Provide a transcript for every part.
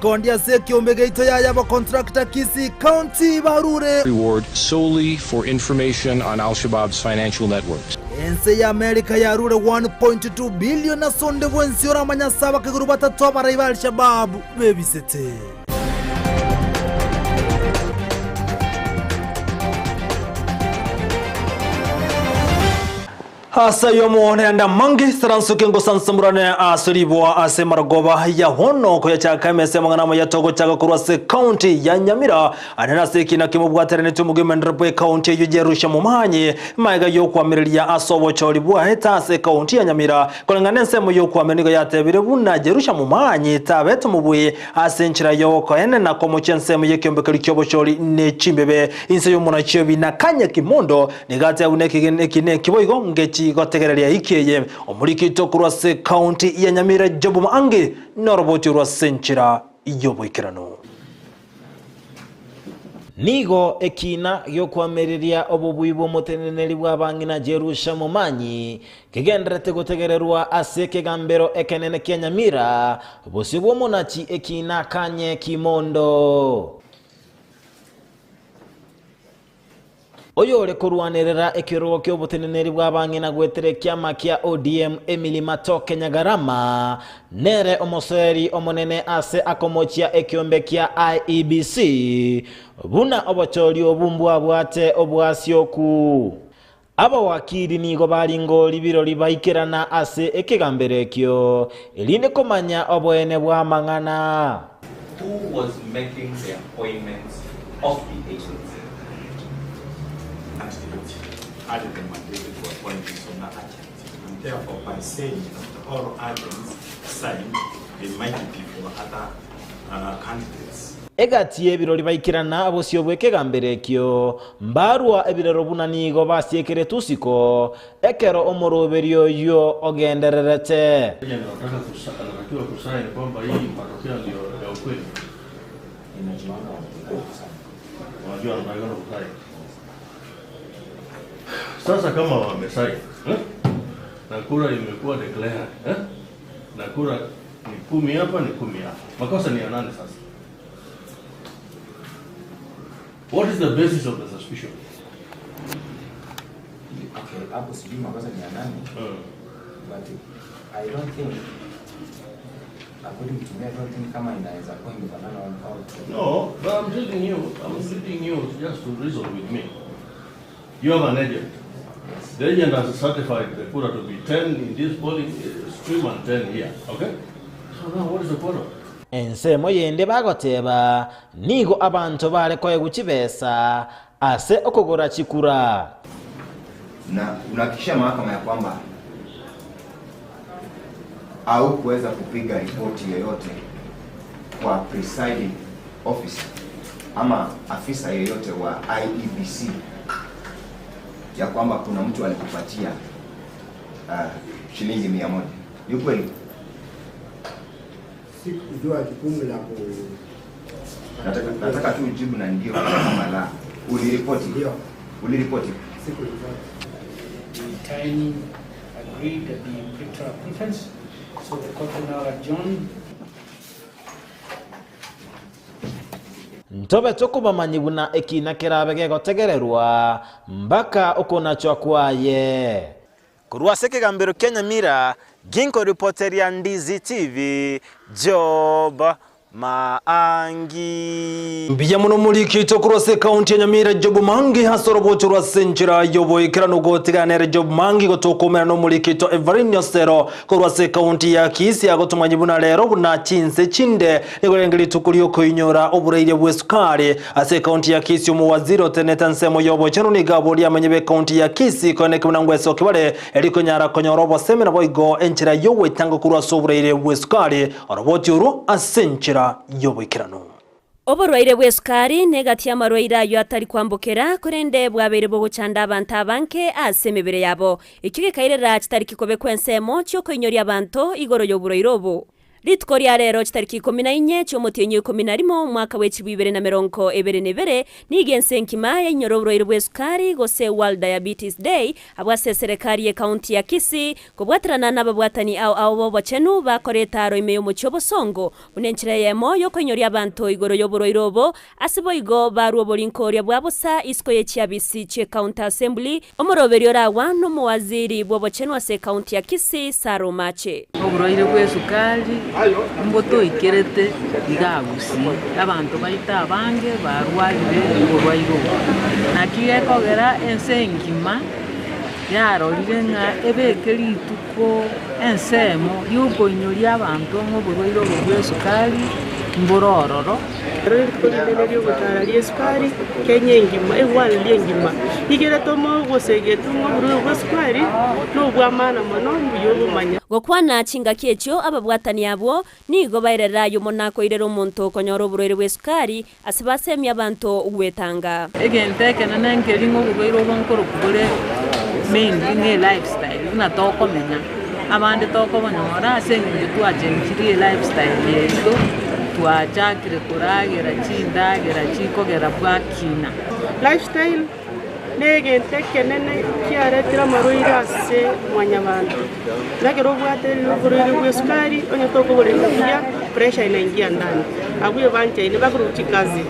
Kondi ase ekiombe geito yaya abacontractor Kisii County barure. Reward solely for information on Al-Shabaab's financial networks. Ense ya America yarure 1.2 billion ase onde bwensi oramanye ase abakeguru batato abarai ba Al-Shabaab bebisete. Ase ayio morende amange, saransoke ngosansamorane ase riboa ase marogoba ya bono koyachaka emesa y'amang'ana amaya togochaka korwa ase ekaunti ya Nyamira ande nase ekina kimobwateranetie omogemenero bw'ekaunti eyio Jerusha Momanyi magega y'okoamereria ase obochori bwaete ase ekaunti ya Nyamira koreng'ana ensemo y'okoamereria nigo yatebire buna Jerusha Momanyi tabete omobui ase enchera y'ogokoenena komochia ensemo y'ekiombekerio ki'obochori ne chimbebe inse y'omonachi obi na Kanya Kimondo Nigo ateba buna ekegena eki neki boigo ngechi gotegereria hiki eye. Omoriki oito korwa ase county ya Nyamira Job Maangi noroboti orwo ase enchera y'oboikeranu. Nigo ekiina gi'okoamereria obobui bw'omoteneneri bw'abang'ina Jerusha Momanyi kegendererete gotegererwa ase ekegambero ekenene kia Nyamira, bosio bw'omonachi ekiina Kanye Kimondo. Oyore korwanerera ekerogo ki'oboteneneri bw'abang'ina goetera ekiama kia ODM Emily Matoke Nyagarama nere omosoeri omonene ase akomochia ekiombe kia IEBC buna obochori obu mbwabwate obwasioku. Abawakili nigo baringori birori baikerana ase ekegambero ekio, erinde komanya oboene bw'amang'ana. Who was making the appointments of the agents? Candidate had the mandate to appoint his own agent, and therefore by saying that all agents signed, they might be for other uh, candidates. Egati y'ebirori baikerana bosio bw'ekegambero ekio, mbarua ebirero buna nigo basiekeretwe isiko, ekero omoroberio oyio ogendererete. Anatakiwa kusaini kwamba hii matokeo ndio ya ukweli. Unajua anatakiwa kusaini. Sasa kama wamesaini eh? na kura imekuwa declared eh? na kura ni kumi hapa ni kumi hapa, makosa ni ya nani sasa? What is the basis of the suspicion? Okay, hapo sijui makosa ni ya nani Mm. but I don't think according to me I don't think kama inaweza kuwa imefanana on all No, but I'm telling you, I'm telling you just to reason with me. You have an agent. Yes. The agent has certified the kura to be 10 in this polling eh, stream and 10 here. Okay? So now what is the quarrel? Ensemo yende bagoteba, Nigo abanto bare koegwa chibesa ase okogora chikura. Na unahakikishia mahakama ya kwamba haukuweza kupiga ripoti yoyote kwa presiding officer ama afisa yeyote wa IEBC ya kwamba kuna mtu alikupatia uh, shilingi 100. Ni ukweli? Sikujua jukumu la ku Nataka, nataka tu ujibu na ndio ama la. Uliripoti? Ndio. Uliripoti? Sikuripoti. The time agreed at the pre-trial conference, so the court will now adjourn. Ntobe tokobamanyi buna ekiina kerabe gegotegererwa mpaka okonachwa kwaye. Korwa ase ekegambero kia Nyamira, ginkoripoteria Ndizi TV, Job Maangi. Mbuya mono omoriki oito korwa ase ekaunti ya Nyamira Job Mangi ase orobocho rwa ase enchera y'oboikeranu gotigana nere Job Mangi gotokomerana nomoriki oito Everine Osero korwa ase ekaunti ya Kisii agotomanyia buna rero buna chinse chinde nigo renge rituko riokoinyora oboraire bw'esukari ase ekaunti ya Kisii omowaziri otenete ensemo y'obochenu nigo aboria abamenyi b'ekaunti ya Kisii koeneki buna ngwesoki bare erikonyara konyora obosemi naboigo enchera y'ogoetanga korwa ase oboraire bw'esukari Oroboti orwo ase enchera y'oboikeranu. Oborwaire bw'esukari negati y'amarwaire ayio atari kwambokera, korende bwabeire bogochanda abanto abange ase emebere yabo. Ekio gekairera chitariki kobekwa ensemo chi'okoinyoria abanto igoro y'oborwaire obo. Rituko ria rero chitariki ikomi na inye chi'omotienyi o ikomi na rimo omwaka bwe chilifu ibere na merongo ebere na ebere, nigo ense enkima yainyora oborwaire bw'esukari gose World Diabetes Day abwo ase eserekari y'ecounty ya Kisii kobwaterana nababwatani ao ao b'obochenu bakora etaaro ime y'omochie obosongo buna enchera eyemo y'okoinyoria abanto igoro y'oborwaire obo ase boigo barue oborinkoria bwa bosa isiko ye chiabisi chi'ecounty assembly Omoroberi oragwa nomowaziri bw'obochenu ase ecounty ya Kisii, Sarah Omache. Oborwaire bw'esukari mbotoikerete iga Gusii, abanto baito abange barwarire oborwaire obo. Naki gekogera ense engima yarorire ng'a ebeke rituko ensemo yokoinyoria abanto ng'a oborwaire obo bw'esukari mbore ororo. Ero rituko rinene ri'ogotara ri'esukari, Kenya engima, eworld engima, igere tomogosegetwa ng'a oborwaire bw'esukari nobw'amaana mono, mbuya obomanya. Gokwana chingaki echio ababwatani abwo nigo baerera ayio mono akoirera omonto okonyora oborwaire bw'esukari ase basemia abanto gwetanga. Egento ekenene nkeri ng'a oborwaire obo nkorokwa bore mainly ng'a elifestyle buna tokomenya. Abande tokobonyora ase eng'encho twachenchirie elifestyle yaito, twachakire koragera chindagera chikogera bwakina. Lifestyle negento ekenene kiaretire amarwaire ase mwanyabanto, na ekero obwate oborwaire bwa esukari onye tokoborenda buya, pressure inaingia ndani, abwo ebanchaine bakorwa chikazi.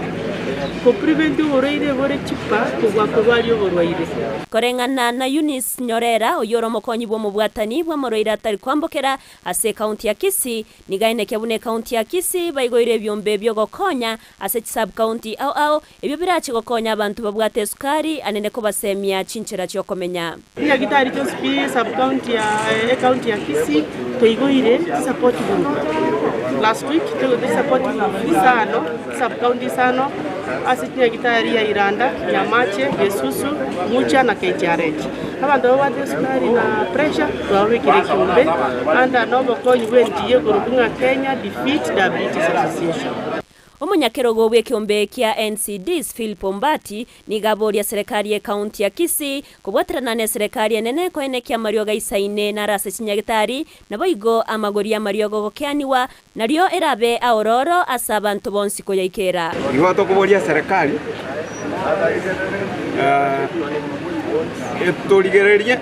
Ko prevent oborwaire bore cheaper kobua korwaria oborwaire. Koreng'ana na Eunice Nyorera, oyio ore omokonyi bw'omobwatani bw'amorwaire atari kwambokera ase ekaunti ya Kisii, nigo aenekia buna ekaunti ya Kisii baigoire ebiombe bi'ogokonya ase chisub-county ao ao ebio birache gokonya abanto babwate esukari anene kobasemia chinchera chi'okomenya. Chinyagitari chionsi pi sub-county ya ekaunti ya Kisii twaigoire chisupport group. Last week twaigorete chisupport group isano, sub-county isano ase chinyagitari ya Iranda, Nyamache, Gesusu, Mucha na KTRH. Abanto babwate esukari na pressure twababekire ekiombe under nobokonyi bwe NGO ekorokwa ng'a Kenya Defeat Diabetes Association. Omonyakerogo bw'ekeombe kia NCDs Philip Ombati nigo aboria serekari y'ecounty ya Kisii kobwaterana neserekari enene koenekia amariogo aisaine naro ase chinyagitari naboigo amagori y'amariogo gokeanigwa nario erabe aororo ase abanto bonsi koyaikera. Igo tokoboria serikali etorigererie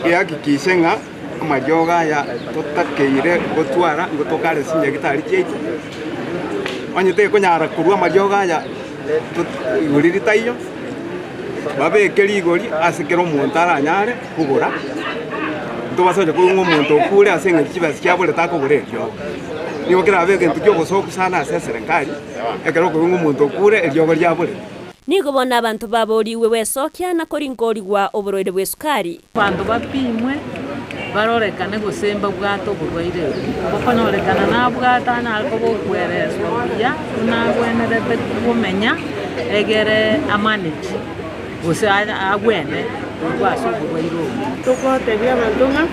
ehakikishe ng'a amariogo aya totakeire gotwara ngotokare ase chinyagitari chiaito, onye tekonyara korwa amariogo aya rigori ritaiyo, babeke rigori ase kera omonto aranyare kogora, ntobasa gocha koigwa ng'a omonto okure ase eng'encho chibesa chiabore takogora eriogo. Nigo kerabe egento kia obosoku sana ase eserekari, ekero okoigwa ng'a omonto okure eriogo riabore. Nigo bono abanto baboorigwe gwesokia na korinkorigwa oborwaire bw'esukari. Abanto bapimwe, barorekane gose mbabwate oborwaire obwo. Bokonyorekana nabwate anyare koba okwereswa buya buna agwenerete komenya egere amanage gose agwene korwa ase oborwaire obwo. Togotebia abanto ng'a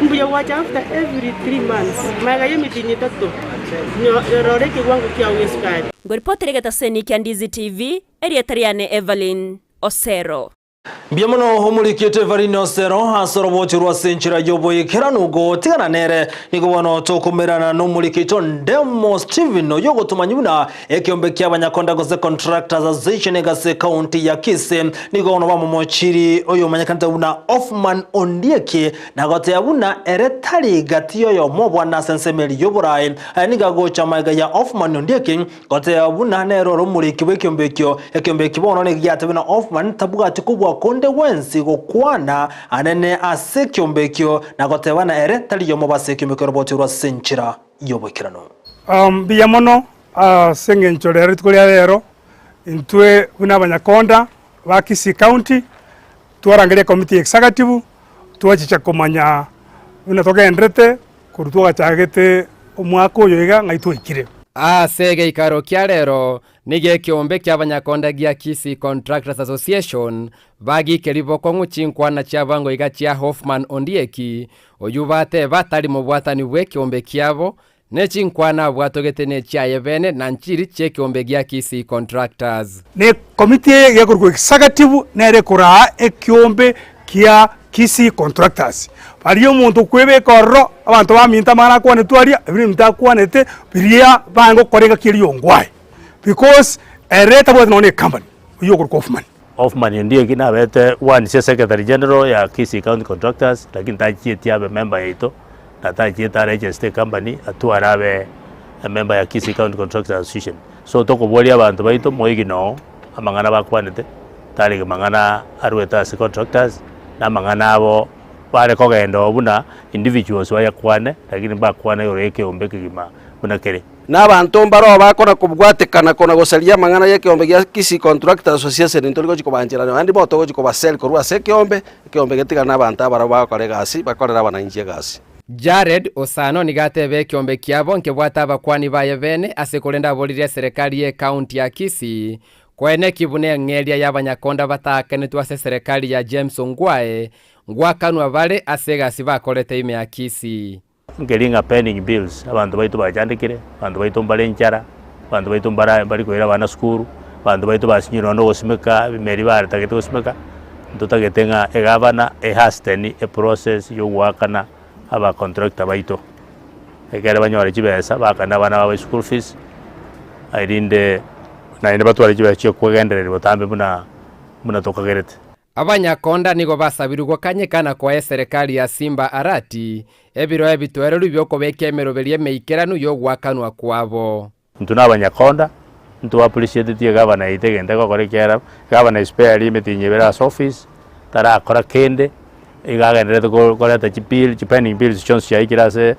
mbuya gwacha after every 3 months, magega y'emetienyi etato, rora ekewango kiao gi'esukari. Ngoripotera egetaseni kia Ndizi TV, erieta riane Evelyn Osero. Mbuya mono omorikete Evelyn Osero ase orobocho rwa ase enchera y'oboikeranu gotigana nere. Nigo bono tokomerana nomorikito Ndemo Stephen oyo ogotomanyia buna ekeombe kia abanyakonda gose Contractors Association egase ekaunti ya Kisii nigo bono bamomochiri oyo omanyekanete buna Othman Ondieki na goteba buna ere tari gati y'oyomo obwana ase ensemo eria y'oboraai. Aya nigo agocha magega ya Othman Ondieki Goteba buna nere ore omoriki bw'ekeombe ekio, ekeombe ekio bono nigo giatebire na Hoffman tabwati kobua konde gwensi gokwana anene ase ekeombe ekio, na goteba na ere tari yomoba ase ekeombe kerobotirwe ase enchera y'oboikeranu. Mbuya mono ase eng'encho rero rituko ria rero intwe buna abanyakonda ba Kisii County twarangeria ekomiti ya executive twachicha komanya buna togenderete Korwa twagachagete omwaka oyo iga ng'ai twaikire. Ase egeikaro kia rero nigo ekeombe ki'abanyakonda gia Kisii Contractors Association bagikeria bokong'u chinkwana chi'abango iga chia Hoffman Ondieki, oyio bateba tari mobwatani bw'ekeombe kiabo, ne chinkwana abwatogete nechiaye bene na nchiri chi'ekeombe gia Kisii Contractors. Ne ekomiti eye egekorokwa executive nere ekoraa ekeombe kia. Kisii Contractors. Baria omonto okwebeka ororo, abanto baminto amang'ana akwanetwe aria, ebio nebinto akwanete biria bange gokora engaki eria yongwae because ere tabwati nonya na ecompany, oywo okorokwa Hoffman. Hoffman Ondieki nabete one ase secretary general ya Kisii County Contractors lakini tachieti abe member yaito na tachiete aregeste ecompany atware abe emember ya Kisii County Contractors Association. So tokoboria abanto baito moiginoo amang'ana bakwanete tarenge mang'ana arwete ase contractors na amang'ana abo bare kogenda oo buna individuals bayakwane lakini mbakwana igoro ya ekeombe ekegima buna kere. Na abanto mbaroo bakona kobwatekana kona gosaria amang'ana y'ekeombe gia Kisii Contractors Association ntori gochia kobancherana naende bo togochia kobaseri korwa ase ekeombe, ekeombe getigane nabanto abarabwo bagokora egasi bakorere abananchi egasi. Jared Osano nigo atebe ekeombe kiabo nkebwate abakwani baye bene ase korende aboririe eserekari y'ecounty ya Kisii koeneki buna eng'eria y'abanyakonda bataakanetwe ase eserekari ya James Ongwae ngwakanwa bare ase egasi bakorete ime ya Kisii. Nkeri ng'a pending bills, abanto baito bachandekire, abanto baito mbare enchara, abanto baito mbara mbari koira abana sukuru, abanto baito basinyirwe nonye na ogosimeka ebimeri baretagete gosimeka, ntotagete ng'a egavana ehasteni eprocess ya ogoakana abacontractor baito, ekere banyore chibesa baakane abana babo eschool fees, erinde naende batware chibesa chia okwegendereria botambe buna buna tokagerete. Abanyakonda nigo basabirwe gokanyeka na koa eserekari ya Simba Arati ebiro ebitoereru bi'okobeka emeroberio emeikeranu y'ogoakanwa kwabo. Intwe nabanyakonda, ntwa appreciatetie egavana yaito egento egokora ekiagera egavana espare emitinyi ebere ase office, tarakora kende, iga agendererete ko koreta chibill chipending bills chionsi chiaikire ase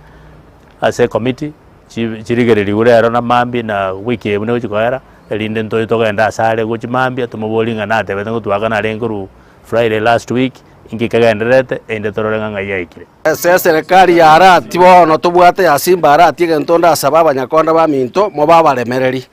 ase ecommittee, chi chirigererigwe rero na mambia na wiki eye buna egochi koera, erinde ntoche togende ase are gochia mambia tomoborie ng'a natebete ngotwakana narenge korwa Friday last week, inki kegendererete, erinde torore ng'a ng'ai yaikire. Ase eserekari ya Arati bono tobwate ya Simba Arati egento ndasaba abanyakonda baminto mobe abaremereri.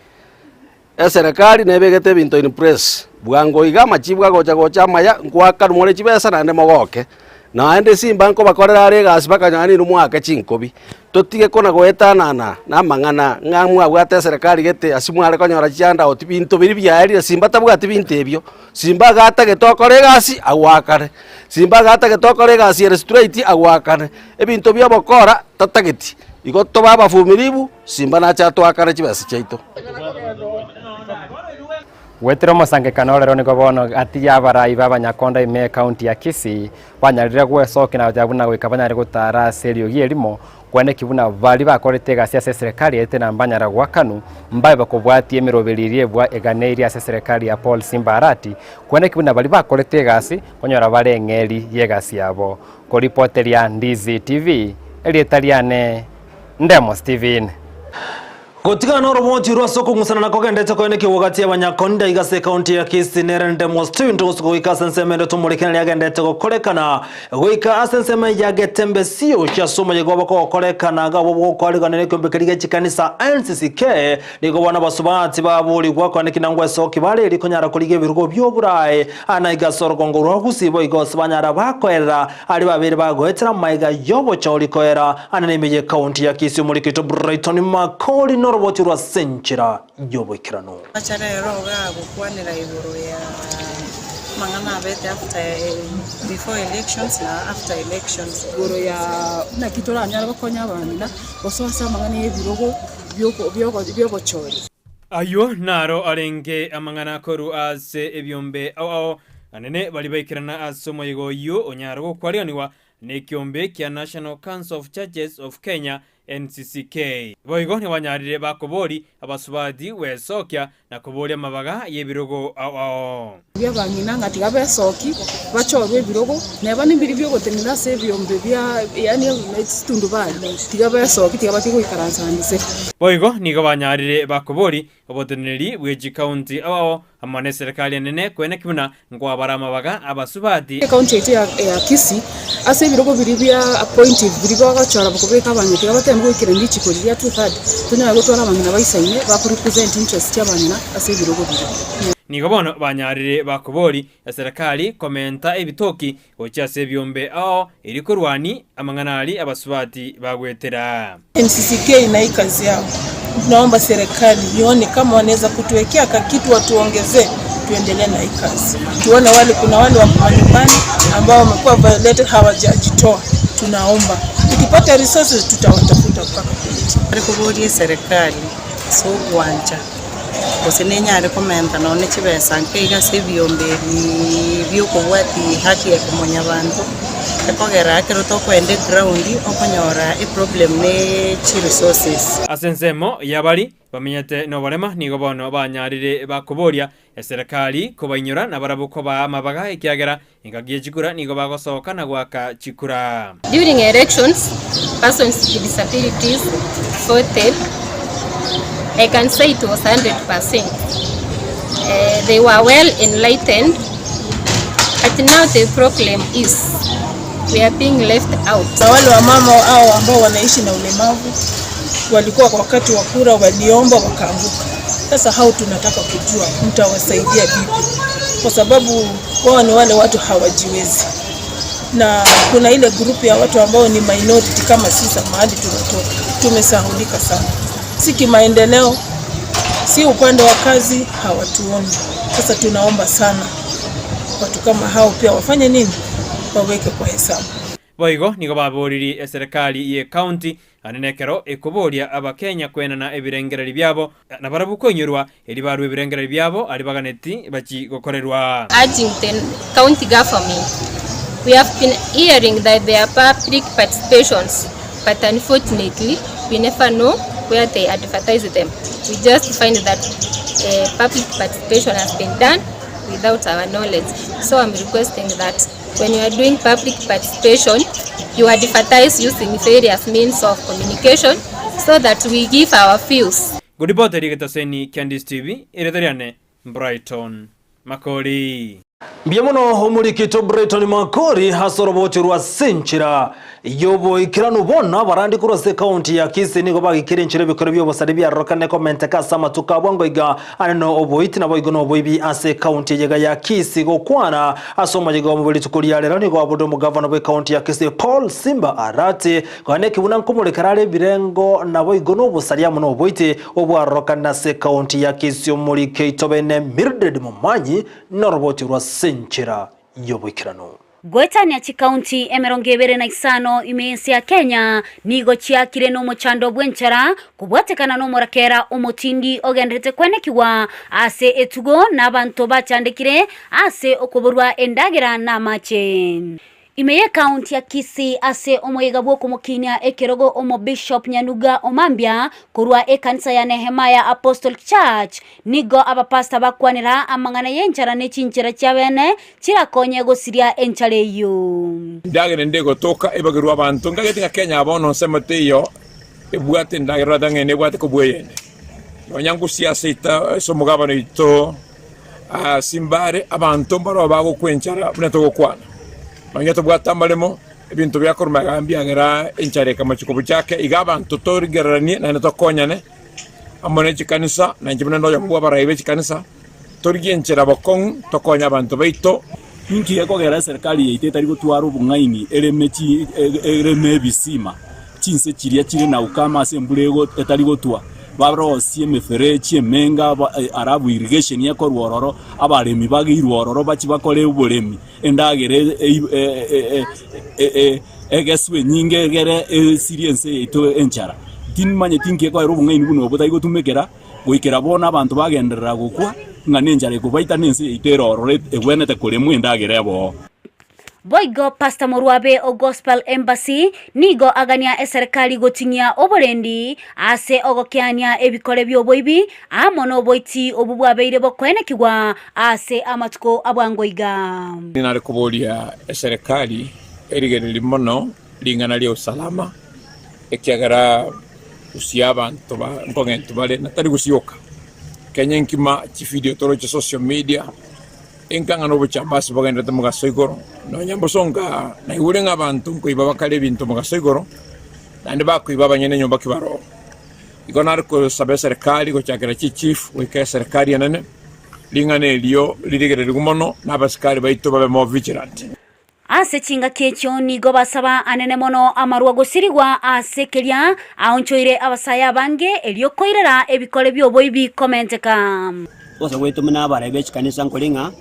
Eserekari nebegete ebinto in place, bwango iga amachibu agocha gocha amaya, nkoakanwa more chibesa naende mogoke. Naende Simba nkobakorera are egasi bakanyora ninwe moake chinkobi. Totige kona goetanana namang'ana ng'a mwabwate eserekari gete ase mware konyora chihandout, binto biria biaerire Simba tabwati binto ebio. Simba agatagete okore egasi agoakane, Simba agatagete okore egasi ere straight agoakane, ebinto bia obokora tatageti. Igo tobe abavumilivu, Simba nache atoakane chibesa chiaito. Gwetera omosangekano orero nigo bono gati y'abarai b'abanyakonda ime ekaunti ya Kisii banyarire gwesokia na goteba buna goika banyare gotara ase eriogi erimo Kwaneki buna baria bakorete egasi ase eserekari yaete na mbanyara goakanwu, mbabe bakobwatia emeroberi eria ebwa eganeirie ase eserekari ya Paul Simba Arati, kwaneki buna baria bakorete egasi konyora bare eng'eri y'egasi yabo. Koripoteria Ndizi TV, erieta riane Ndemo Steven. Gotigana noroboti orwo ase okong'usana na kogendete koene kegwegati y'abanyakonda iga ase ekaunti ya Kisii nere Ndemo Steven togosuka goika ase ensemo ende tomoreke nari agendete gokorekana goika ase ensemo ya Getembe COC ase omoyega obo kogokorekana iga obwo bw'okoariganera ekeombe keria gie chikanisa NCCK nigo bono abasubati baborigwa koaneki nangwa esoki bare erio konyara korigia ebirugo bi'oborae ana iga ase orogongo rwa Gusii boigo ase banyara bakoerera Aria babere bagoetera amaiga y'obochori koera ane n'ime y'ekaunti ya Kisii omorikito Brighton Makori noroboti rwa ase enchera y'oboikeranu. Acha rero gagokwanera igoro ya amang'ana abete after before elections na after elections. Igoro ya naki toranyare gokonya abang'ina, gose ase amang'ana y'ebirogo bi'obochori. Ayio naro arenge amang'ana korwa ase ebiombe ao ao Anene baria baikerana ase omoyega oyio onyare gokwariganigwa nekiombe kia National Council of Churches of Kenya, NCCK. Boigo nibanyarire bakobori abasubati gwesokia na koboria amabaga y'ebirogo ao ao. Bi'abang'ina ng'a tiga besoki, bachorwe ebirogo, neba nembiri bi'ogotenena ase ebiombe bia yaani chitundubari, tiga besoki, tiga batige goikaransa inse. Boigo nigo banyarire bakobori Oboteneneri bwe chikaunti ao ao amo neserekari enene koeneki buna nkwabara amabaga abasubati. Ekaunti yaito ya Kisii ase ebirogo biria bia appointive biria bagochora kobeka abang'ina tiga bateme goikerania richiko riria two third tonyare gotwara abang'ina baisaine bako represent interest chia abang'ina ase ebirogo biria. Nigo bono banyarire bakobori eserekari komenta ebitoki gochia ase ebiombe ao erio korwania amang'ana aria abasubati bagwetera. NCCK na hii kazi yao. Tunaomba serikali ione kama wanaweza kutuwekea kakitu watuongezee. Tuendelee na hii kazi, tuone wale, kuna wale wako manyumbani ambao wamekuwa violated hawajajitoa. Tunaomba tukipata resources tutawatafuta mpaka kule chini. Bare koboria eserekari ase ogwancha, gose nenyare komenta nonye chibesa nke iga ase ebiombe ebi biokobwatia haki ya kimonyabanto, ekogera ekero tokoenda eground okonyora eproblem ne chiresources. Ase ensemo y'abari bamenyete noborema nigo bono banyarire bakoboria eserekari kobainyora nabarabwo kobaa amabaga ekiagera engaki ye chikura nigo bagosoka na goaka chikura. During elections, persons with disabilities voted, I can say it was 100%. Uh, they were well enlightened, but now the problem is we are being left out. Na wale wamama hao ambao wanaishi na ulemavu walikuwa kwa wakati wa kura waliomba wakaanguka. Sasa hao tunataka kujua mtawasaidia vipi, kwa sababu wao ni wale watu hawajiwezi, na kuna ile grupu ya watu ambao ni minority kama sisi mahali tunatoka, tumesahulika sana, si kimaendeleo, si upande wa kazi, hawatuoni. Sasa tunaomba sana watu kama hao pia wafanye nini, waweke kwa hesabu. Boigo nigo baboririe eserekari ye county Naende nekero ekoboria Abakenya kwenana ebirengererio biabo, na barabwo koinyorwa, erio barue ebirengererio biabo aria baganeti bachie gokorerwa. Urging the county government, we have been hearing that there are public participations but unfortunately we never know where they advertise them. We just find that public participation has been done without our knowledge. So I'm requesting that when you are doing public participation, you advertise using various means of communication so that we give our views. Ngoripoteri egetaseni kia Ndisi TV, erieta riane Brighton Makori. Mbuya mono omorikito Brighton Makori ase orobocho rwa Senchera y'oboikeranu bono abarandi korwa ase ekaunti ya Kisii nigo bagikire enchera ebikoro bi'obosari biarorokane komenteka ase amatuko a bwango iga ane na oboiti naboigo noboibi ase ekaunti eyega ya Kisii gokwana ase omoyega omo bwe rituko ria rero nigo abode omogavana bw'ekaunti ya Kisii Paul Simba Arati Konya neki buna nkomorekera are ebirengo naboigo nobosaria amo noboiti obwarorokane ase ekaunti ya Kisii omorike Itobene Mildred Momanyi noroboti rwa ase enchera y'oboikeranu. Goetania chikaunti 25 ime y'ense ya Kenya nigo chiakire nomochando bw'enchara kobwatekana nomorakera omotindi ogenderete kwenekigwa ase etugo na abanto bachandekire ase okoborwa endagera na amache. Ime y'ekaunti ya Kisii ase omoyega bw'okomokinia ekerogo Omobishop Nyanuga Omambia korwa ekanisa ya Nehemiah Apostolic Church, nigo abapastor bakwanera amang'ana y'enchara ne chinchera chiabene chirakonye gosiria enchara eyio. Endagera ende egotoka ebagerwe abanto, nkagete ng'a Kenya bono nsemo teiyo ebwate endagera orate ng'a nebwate kobua eyende. Nonya ngusia ase ita ase omogabane oito. Ase mbare abanto mbaroo bagokwa enchara buna togokwana. Nonya tobwate amaremo, ebinto biakorwa magega mbiagera enchara ekamochia kobuchake. Iga abanto torigereranie naende tokonyane amo ne chikanisa, na inche buna nde oyomo bw'abarai be chikanisa, torigie enchera bokong'u tokonye abanto baito. Inki gekogera eserikari yaito etari gotwara obong'aini ereme chi ereme ebisima chinse chiria chire na ukame ase embura ego etari gotwa, barosie emeferechi emenge aba alafu irrigation ekorwa ororo, abaremi bageirwe ororo bachie bakore oboremi, endagera e egeswe enyinge egere esirie ense yaito enchara. Timanyeti inki ekoera obong'aini buna obo botari gotumekera. Goikera bono abanto bagenderera gokwa, ng'a nenchara ekobaita na ense yaito ere ororo egwenerete koremwa endagera eboo. Boigo Pastor Morwabe o Gospel Embassy nigo agania eserekari goting'ia oborendi ase ogokeania ebikore bi'oboibi amo noboiti obwo bwabeire bokoenekigwa ase amatuko a bwango iga. Nare koboria eserekari erigererie mono ring'ana ria usalama, ekiagera Gusii abanto ba nkong'entu bare na tari gusii oka. Kenya enkima chividio toroche social media enkang'ana obochambasi bogenderete mogaso igoro nonya mboso nka naigure ng'a abanto nkoiba bakare ebinto mogaso igoro naende bakoiba abanyene nyomba ki baroo. Igo nare kosaba eserekari gochakera chichief goika eserekari enene ring'ana erio ririgererigwe mono na abasikari baito babe more vigilant. Ase chingaki echio nigo basaba anene mono amarwa gosirigwa ase keria aonchoire abasae abange erio koirera ebikore bi'oboibi komenteka. Ogosaba gwaito buna abarai be chikanisa nkori ng'a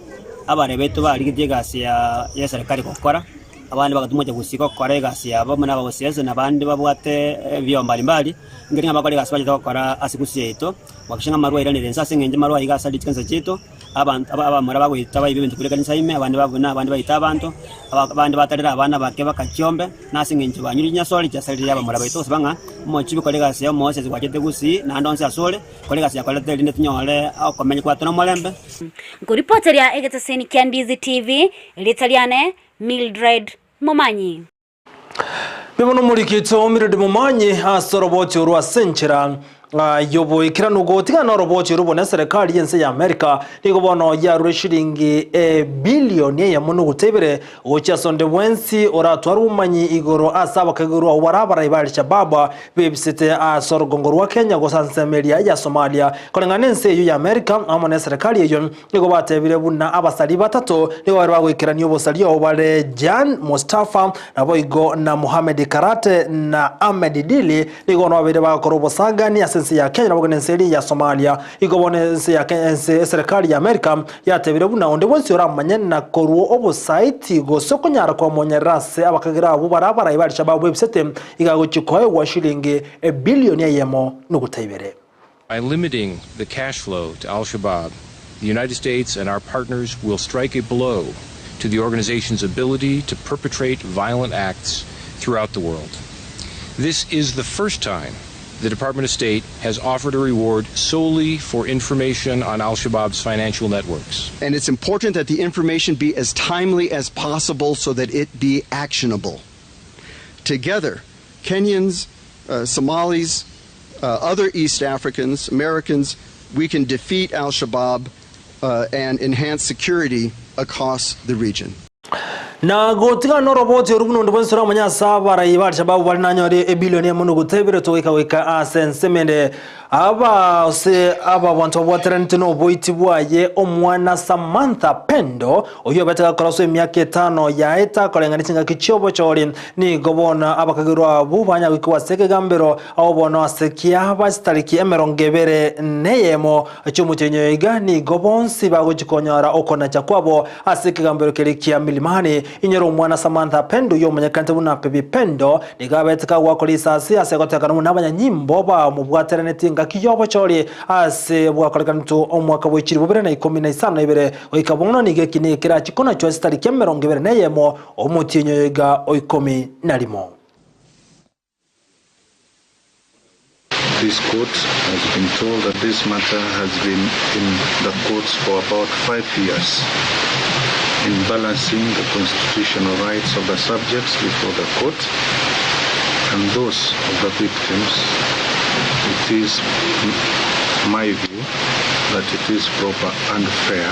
abarai baito barigetie egasi ya y'eserekari gokora, abande bagatumwa gocha gusii gokora egasi yabo buna abagosiasa na abande babwate ebio mbalimbali, nkeri ng'a bakore egasi bachete gokora ase gusii yaito, goakikisha ng'a amarwa airanire inse ase eng'encho amarwa aiga asaririe chikanisa chiaito. Abanto abamura bagoita baiba ebinto korwa ekanisa ime, abande babuna, abande baita abanto, abande batarera abana bake bakachiombe, na ase engencho banyure chinyasore chiasaririe abamura baito gosaba ng'a omochibi kore egasi ya omoosi ase gwachete gusii naende onsi asore, kore egasi yakorete erinde tonyore okomenya kwato nomorembe. Nkoripoteria egeteseni kia Ndizi TV, erieta riane Mildred Momanyi. Nibono omorikito Mildred Momanyi ase oroboti orwo ase enchera y'oboikeranu gotigana noroboti orwo buna eserekari y'ense ya America nigo bono yarure eshiringi ebilioni eyemo nuguta ibere gochia ase onde bwensi oratware obomanyi igoro ase abakagerwa abwo bare abarai ba Al-Shabaab bebisete ase orogongo rwa Kenya gose ase ensemo eria ya Somalia. Koreng'ana nense eyio ya America amo neserekari eyio Nigo batebire buna abasari batato nigo bare bagoikerania obosari obo bare Jan Mustafa, naboigo na Mohamed Karate na Ahmed Dili, nigo bono babeire bagokora obosangani ase ense ya Kenya naboigo nense eria ya Somalia. Igo bono ense ya Kenya ense eserekari ya America yatebire buna onde bwensi oramanye na korwa obosaiti gose okonyara kwamonyerera ase abakagera abwo bare abarai ba Al-Shabaab bwebisete iga agochia koegwa shilingi ebilioni eyemo nuguta ibere. By limiting the cash flow to Al Shabaab, the United States and our partners will strike a blow to the organization's ability to perpetrate violent acts throughout the world. This is the first time the Department of State has offered a reward solely for information on Al Shabaab's financial networks. And it's important that the information be as timely as possible so that it be actionable. Together, Kenyans, uh, Somalis, uh, other East Africans, Americans, we can defeat Al Shabaab uh, and enhance security across the region. Na gotigana noroboti oru buna onde bwensi oramanye ase abarai ba Al-Shabaab bare nanyore ebilioni emo nuguta ibere togoika goika ase ensemo ende Aba ase aba banto babwateranete noboiti bwaye omwana Samantha Pendo, oyio obete gakora ase emiaka etano yaeta koreng'ana chingaki chi'obochori, nigo bono abakagerwa abwo banyagoikigwa ase ekegambero ao bono ase kiaba chitariki emerongo ebere neyemo chi'omotienyi oyo iga nigo bonsi bagochia konyora okonacha kwabo ase ekegambero keria kia Milimani. Inyora omwana Samantha Pendo oyio omonyekanete buna Baby Pendo, Nigo abete kagwakwa risasi ase egotekana buna abanyanyimbo bamobwateranetie engaki y'obochori ase bwakorekanetwe omwaka bwe chilifu bibere na ikomi na isano na ibere goika bono nigo eki nigo kerachie konachwa chitariki emerongo ebere na eyemo omotienyi oyo iga o ikomi na rimo. This court has been told that this matter has been in the courts for about 5 years in balancing the constitutional rights of the subjects before the court and those of the victims. It is my view that it is proper and fair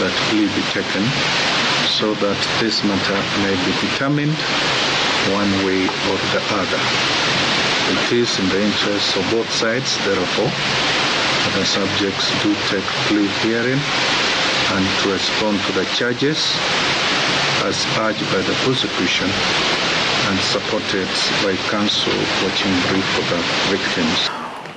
that plea be taken so that this matter may be determined one way or the other. It is in the interests of both sides, therefore, that the subjects do take plea hearing and to respond to the charges as urged by the prosecution and supported by counsel watching brief for the victims.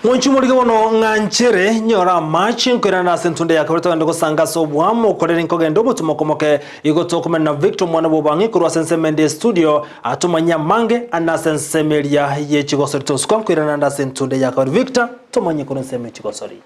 Mwanche omorige bono ng'a nchere nyore amache nkoirana ase entunde ya kabere togende gosanga ase oboamo okorere nkogenda obotumokomoke igo tokomenya na Victor omwana bw'obang'e korwa ase ensemo ende estudio atomanyie amange ande ase ensemo eria ye chigosori tosuka nkoirana ande ase entunde ya kabere Victor tomanyie korwa ensemo ye chigosori.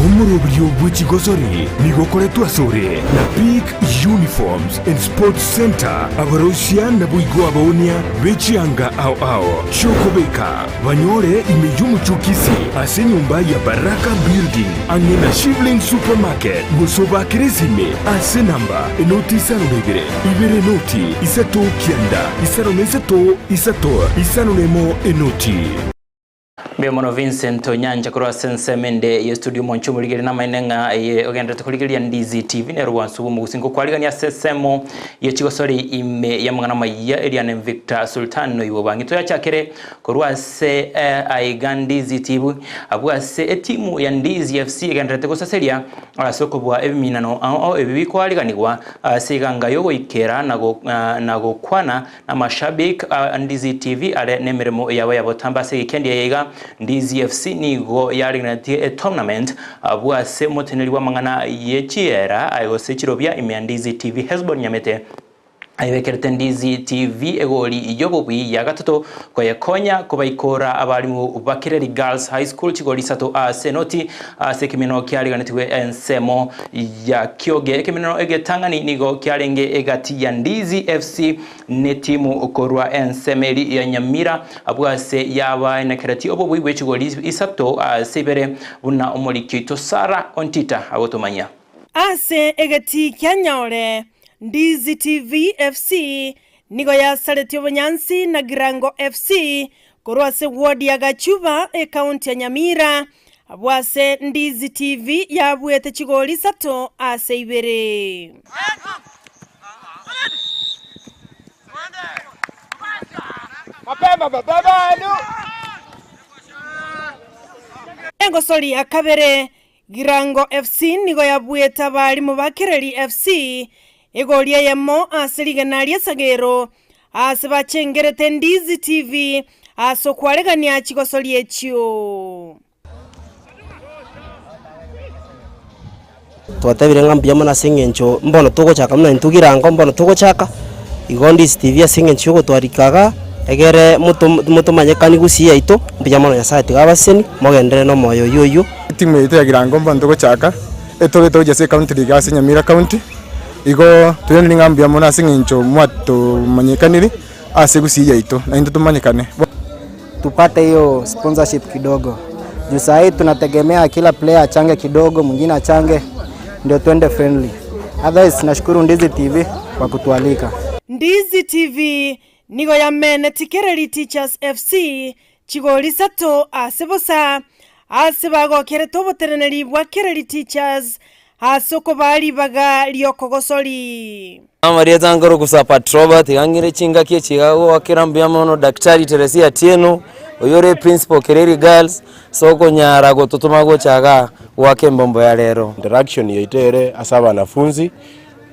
Omoroberio bwe chigosori nigo okoretwe asore na Peak Uniforms and Sports Centre, abaroisia naboigo abaoonia be chianga ao ao chi'okobeka, banyore ime y'omochie o Kisii ase enyomba ya Baraka Building ang'e na Shivling Supermarket, gose obakere esime ase enamba enoti isano na ibere, ibere enoti, isato kianda, isano na isato, isato, isano na emo enoti. Mbuya mono Vincent Onyancha korwa ase ensemo ende ye studio omonche omorigereria namaene ng'a eye ogenderete korigereria Ndizi TV nero bwansu bw'omogusi nkokwarigania ase ensemo ye chigosori ime y'amang'ana amaya eriane Victor Sultan noibo bang'ito yachakere korwa ase aiga Ndizi TV abwo ase etimu ya Ndizi FC egenderete gosaseria ase okobua ebiminano ao ao ebi bikoariganigwa ase iganga y'ogoikera na gokwana Namashabik a Ndizi TV are nemeremo yabo ya botambe ase egikendi eye iga, Ndizi FC nigo yaregeneretie etournament abwo ase omoteneneri bw'amang'ana ye chiera gose chirobia ime ya Ndizi TV Hesbon Nyamete ayebekerete Ndizi TV egori y'obobui ya gatato koyekonya kobaikora abalimu ba Kireri Girls High School chigori isato ase enoti ase ekemineno kiareganetigwe ensemo ya Kioge. Ekemineno egetang'ani nigo kiarenge egati ya Ndizi FC netimu korwa ensemo eri ya Nyamira abwo ase yabaenekeretie obobui bwe chigori isato ase ibere buna omoriki oito Sarah Ontita agotomanyia. Ase egetii kia Nyaore, Ndizi TV FC nigo yasaretie obonyansi na Girango FC korwa ase ward ya Gachuba ekaunti ya Nyamira, abwo ase Ndizi TV yabuete chigori isato ase ibere. Egosori ya kabere, Girango FC nigo yabuete abarimu ba Kereri FC egori eyemo ase rigena ri'esagero aase bachengerete Ndizi TV ase okwaregania chigosori echio. Twatebire ng'a mbuya mono ase eng'encho mbono togochaka buna intwe girango mbono togochaka, igo Ndizi TV ase eng'encho ya ogotwarika igaa, egere moto motomanyekani gusii yaito, mbuya mono Nyasaye tiga abaseseni, mogenderere na omoyo oywo oywo. Etimu yaito ya girango mbono togochaka, etobete gochia ase ecounty league ase Nyamira county, igo toiranerie ng'a mbuya mono ase eng'encho mwatomanyekaniri ase gusii yaito, naintwe tomanyekane. Tupate hiyo sponsorship kidogo juu saa hii tunategemea kila player achange kidogo, mwingine achange ndio tuende friendly. Otherwise nashukuru Ndizi TV kwa kutualika. Ndizi TV nigo yameneti Kereri Teachers FC chigori isato ase bosa, ase bagokerete oboteneneri bwa Kereri Teachers ase okobaa ribaga ri'okogosori. Amarieta nkorokwa Sapat Robert, iga ng'ire chingaki echi iga goakera mbuya mono Daktari Teresia Atieno, oyio ore principal Kereri Girls, ase okonyara gototoma gocha igaa goaka embombo ya rero. Interaction yaito ere ase abanafunzi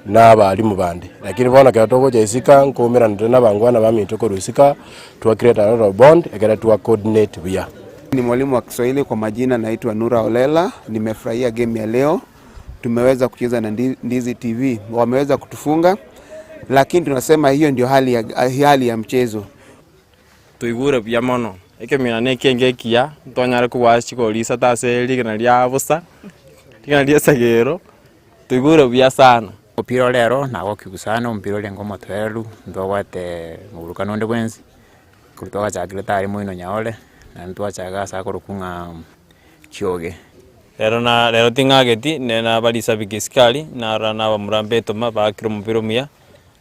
na abalimu bande, lakini bono ekero togocha isika nkoumerana tore na abangwana baminto korwa isika, twa create a lot of bond ekere twa coordinate buya. Ni mwalimu wa Kiswahili kwa majina naitwa Nura Olela. Nimefurahia game ya leo. Tumeweza kucheza na Ndizi TV. Wameweza kutufunga lakini tunasema hiyo ndio hali ya, hali ya mchezo. Toigure buya mono, ekemina na ekienge ekiya, ntonyare kobua chigori isato ase rigena ria bosa, rigena ria esagero, toigure buya sana. Omopira ore ero nagokigwa sana, omopira orenge omotoereru, ntobwate moburukano onde bwensi, korwa twagachakire tari moino nyaore, naende twachaka ase akorokwa ng'a chioge. Rero na rero ting'ageti, ne nabarisabiki isikari, narora nabamura mbetoma baakire omopira omuya,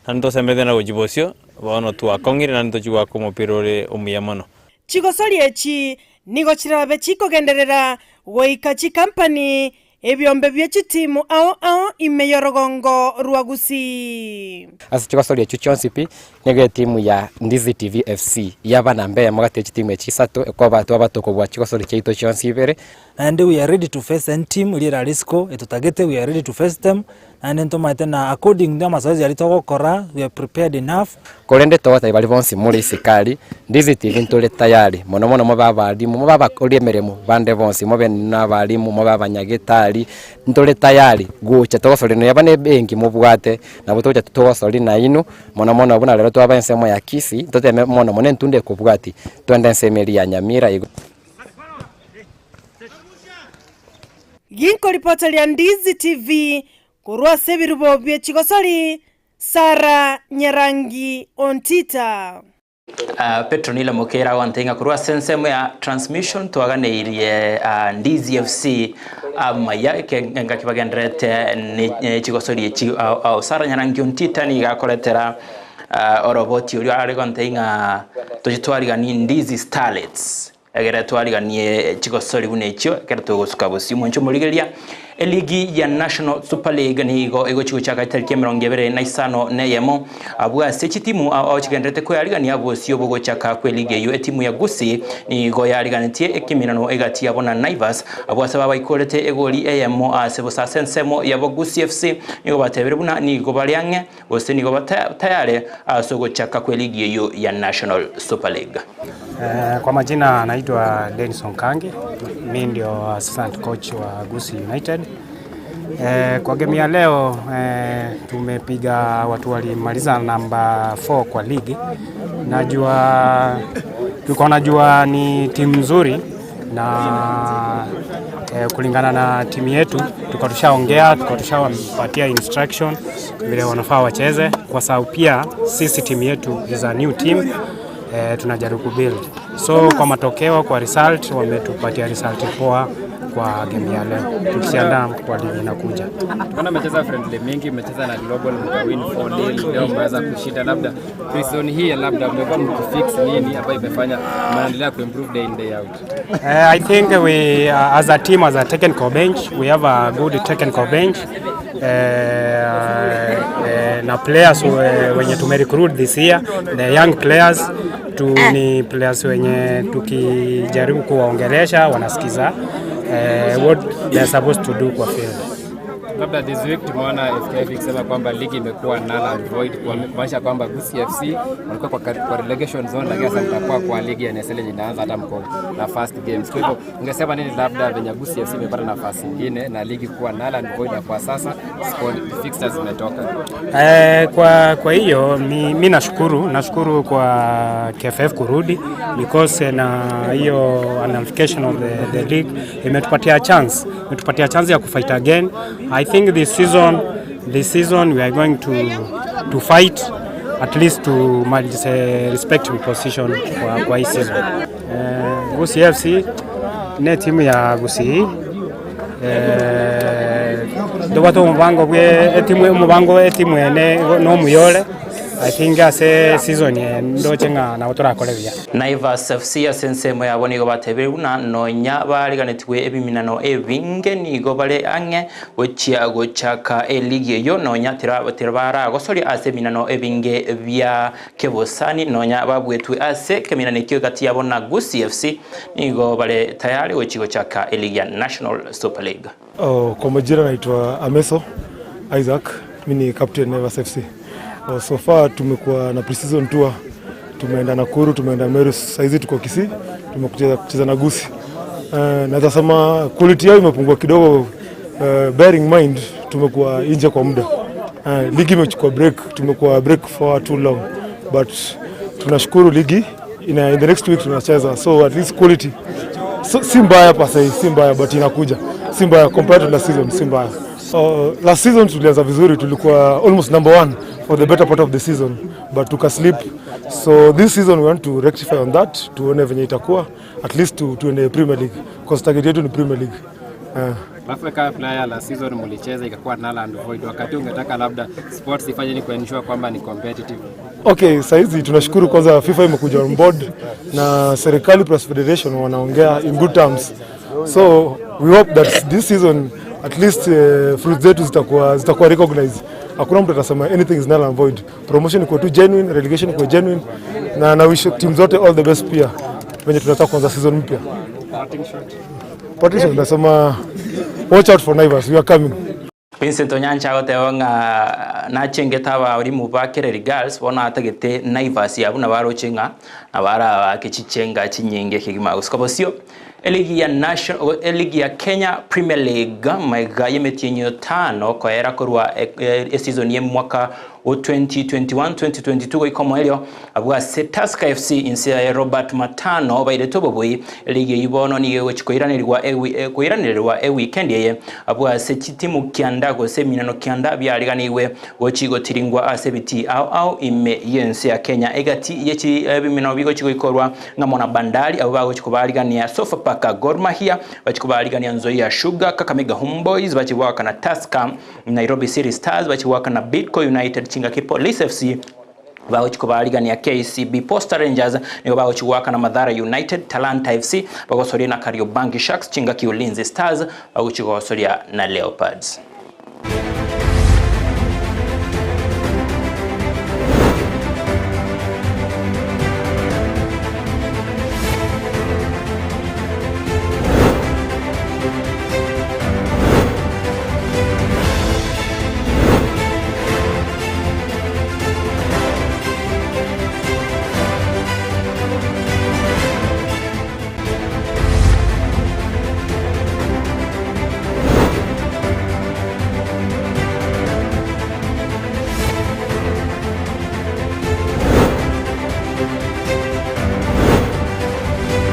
naende tosemberete na gochia bosio, bono twakong'ire naende tochia goaka omopira ore omuya mono. Chigosori echi nigo chirabe chikogenderera goika chikampani Ebiombe bie chitimu ao ao ime y'orogongo rwa Gusii. Ase chigosori echio chionsi pi, nigo etimu ya Ndizi TV FC yaba namba eyemo gati ye chitimu echi isato ekoba twaba tokobua chigosori chiaito chionsi ibere. Naende we are ready to face any team eria erare isiko etotagete we are ready to face them, naende ntomaete na according na amazoezi aria togokora we are prepared enough. Korende togotebia baria bonsi more isiko aria, Ndizi TV ntore tayari, mono mono mobe abalimu, mobe abakori emeremo bande bonsi, mobe nabalimu, mobe abanyagetari, ntore tayari gocha togosoria nonya buna ebenki mobwate, nabo togocha togosoria nainwe, mono mono buna rero twaba ensemo ya Kisii, toteme mono mono entunda ekobwatia, twende ensemo eria ya Nyamira igo. Ginkoripoteria Ndizi TV korwa ase ebirubo bie chigosori, Sarah Nyarangi Ontita. Petronila Mokeira agontebia ng'a korwa ase ensemo ya transmission twaganeirie Ndizi FC amaya engaki bagendererete ne chigosori echi ao ao. Sarah Nyarangi Ontita nigo akoretera oroboti oria are gontebia ng'a toche twariganie Ndizi Starlets. Egere twariganie chigosori buna echio ekero togosuka bosio. Mwanche omorigereria, eligi ya National Super League nigo egochi gochaka chitariki 25 abwo ase chitimu ao chigendererete koyarigania bosio bogochaka kw'eligi eyio. Etimu ya Gusii nigo yariganetie ekeminano egati yabo na Naivas abwo ase babaikorete egori eyemo ase bosa ase ensemo yabo Gusii FC nigo batebire buna nigo bare ang'e Gose nigo batayare ase ogochaka kw'eligi eyio ya National Super League. Kwa majina naitwa Denison Kangi, mi ndio assistant coach wa Gusii United. Kwa game ya leo tumepiga watu walimaliza namba 4 kwa ligi. Najua tulikuwa najua ni timu nzuri na kulingana na timu yetu tulikuwa tushaongea, tulikuwa tushawapatia instruction vile wanafaa wacheze, kwa sababu pia sisi timu yetu is a new team tunajaribu kubuild. So kwa matokeo, kwa result wametupatia result poa kwa game ya leo, tukiandaa kwa ligi inakuja. Tunaona mmecheza friendly mingi, mmecheza na Global mkawin 4-0, leo mmeweza kushinda. Labda pre-season hii labda mmekuwa mkifix nini ambayo imefanya mnaendelea kuimprove day in day out? I think we as a team, as a technical bench, we have a good technical bench. Na players wenye tumerecruit this year, the young players tu ni players wenye tukijaribu kuwaongelesha wanasikiza what they are supposed to do kwa field. Labda this week tumeona FKF ikisema kwamba ligi imekuwa null and void, kumaanisha kwamba Gusii FC walikuwa kwa relegation zone, lakini sasa mtakuwa kwa ligi ya NSL yenye inaanza hata mko na first games. Kwa hivyo ungesema nini labda venye Gusii FC imepata nafasi nyingine na ligi kuwa null and void, na kwa sasa fixtures zimetoka? Kwa hiyo mi nashukuru kwa KFF kurudi because na hiyo nullification of the league imetupatia chance ya kufight again. I think this season we are going to fight at least to manage a respectable position kwa hii season. Gusii FC ne timu ya Gusii. Ndobwate omobango bwe etimu omobango etimu ene nomuyore. I think ase season ndoche ng'a nabo torakore buya. Naivas FC ase ensemo yabo nigo batebire buna nonya bariganetiwe ebiminano ebinge nigo bare ang'e gochia gochaka eligi eyo nonya tibaragosoria ase eminano ebinge bia kebosani nonya babwetwe ase keminano ekio gati yabo na Gusii FC nigo bare tayari gochia gochaka eligi ya National Super League. Oh, kwa majina naitwa Ameso Isaac, mimi ni captain Naivas FC. Oh, so far tumekuwa na pre-season tour, tumeenda Nakuru, tumeenda Meru, saizi tuko Kisii, tumekuja kucheza na Gusii. Naweza sema quality yao imepungua kidogo, bearing mind tumekuwa nje kwa muda. Ligi imechukua break, tumekuwa break for too long, but tunashukuru ligi in the next week tunacheza, so at least quality so, si mbaya pa sasa, si mbaya but inakuja, si mbaya compared to last season, si mbaya. Last season tulianza vizuri, tulikuwa almost number one for the better part of the season but tukaslip, so this season we want to rectify on that, tuone venye itakuwa, at least tuende Premier League because target yetu ni Premier League. Alafu kama player la season mlicheza ikakuwa null and void, wakati ungetaka labda sports ifanye ni kuensure kwamba ni competitive? Okay, saizi tunashukuru kwanza FIFA imekuja on board na serikali plus federation wanaongea in good terms, so we hope that this season at least fruits zetu zitakuwa recognized. Hakuna mtu atasema anything is null and void. Promotion iko tu genuine, relegation iko genuine, na wish team zote all the best pia venye tunataka kuanza season mpya. Parting shot nasema watch out for Naivas, we are coming. Vincent Onyancha agoteba ng'a nachengete abarimu ba Kereri Girls bono atagete Naivas yabu na baroche ng'a na barabake chichenga chinyinge kegima gosika bosio. Eligi ya National eligi ya Kenya Premier League maiga yemetienyo tano koera korwa e season ye mwaka o 2021-2022 goikomo elio abwa ase Tusker FC inse ya Robert Matano bairete obobui. Eligi eyio bono nigo egochi koiranerwa eweekend eye abwa ase chitimu kianda gose eminano kianda biariganigwe gochi gotiringwa ase ebiti ao ao ime yense ya Kenya egati yechi ebimino bigochi goikorwa ng'amo na Bandari abo bagochi kobarigania Sofapaka, Gor Mahia bachi kobarigania Nzoia Sugar, Kakamega Homeboys bachi na Tusker, Nairobi City Stars bachi na Bidco United, Chingaki Police FC. Bagochi kobaarigania KCB Posta Rangers nigo bagochi goakana Mathare United, Talanta FC bagosoria na Kariobangi Sharks, chingaki Ulinzi Stars bagochi gosoria na Leopards.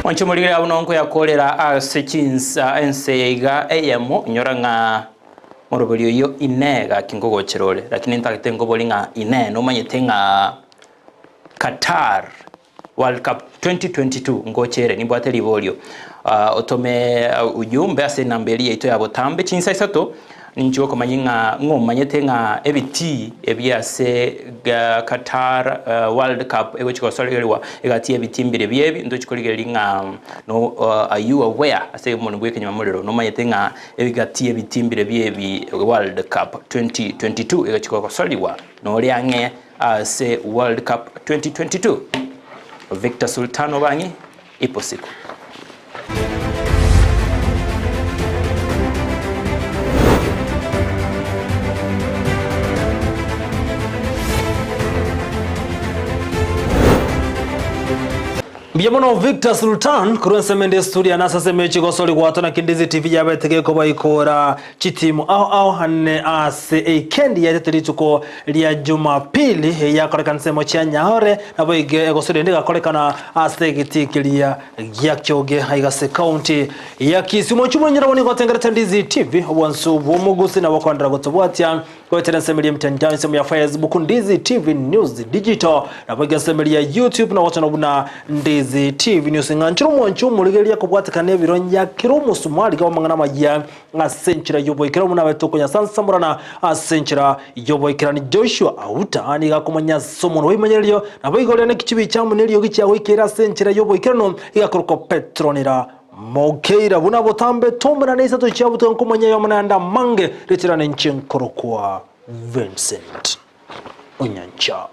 Mwanche morigere abwo nonkoyakorera ase chinsa ense iga eyemo, inyora ng'a Morobori oyio Inee gaki nkogochera ore, lakini ntagete nkobori ng'a Inee nomanyete ng'a Qatar World Cup 2022 ngocha ere? Nimbwate riborio. Otome ujumbe ase enamba eria yaito ya botambe chinsa isato ninche gokomanyia ng'a ng'omanyete ng'a ebitii ebi ase Qatar World Cup egochi gosoregerwa egati y'ebitii mbire biebi ntochi korigereria ng'a no are you aware ase omonwe bw'ekenyamamorero nomanyete ng'a Egati y'ebitimbire bi'ebi World Cup 2022 egachika gosorigwa nore ang'e ase World Cup 2022. Victor Sultan Obang'i, Ipo Siku. Mbuya mono Victor Sultan korwa ensemo ende estudio ane ase ensemo echi gosori gwatwa naki Ndizi TV yabete gekobaikora chitimu ao ao ane ase eikendi yaetete rituko ria Jumapili eyakorekana ensemo chia Nyaore nabo iga egosori ende egakorekana ase egetii keria gia Kioge aiga ase county ya Kisii. Omochie omonyene nigo otengerete Ndizi TV obwansu bw'omogusi nabo okondera gotobwatia Goetera ensemo eria emitandao ensemo ya Facebook Ndizi TV News Digital nabo iga ensemo eria ya YouTube na gochana buna Ndizi TV News ng'anchera omwancho omorigereria kobwatekana ebironya kera omosumari iga amang'ana amaya ase enchera y'oboikeranu buna abe tokonyasansamorana ase enchera y'oboikeranu Joshua Auta nigo akomanya ase omonwa bw'ebimanyererio nabo igo oria neki chibicha amo neriogi chiagoikeire ase enchera y'oboikeranu iga akorokwa Petronila Mokeira buna botambe tomera neisato chiabutoka nkomanya yomo naende amange, richerane inche nkorokwa Vincent Onyancha.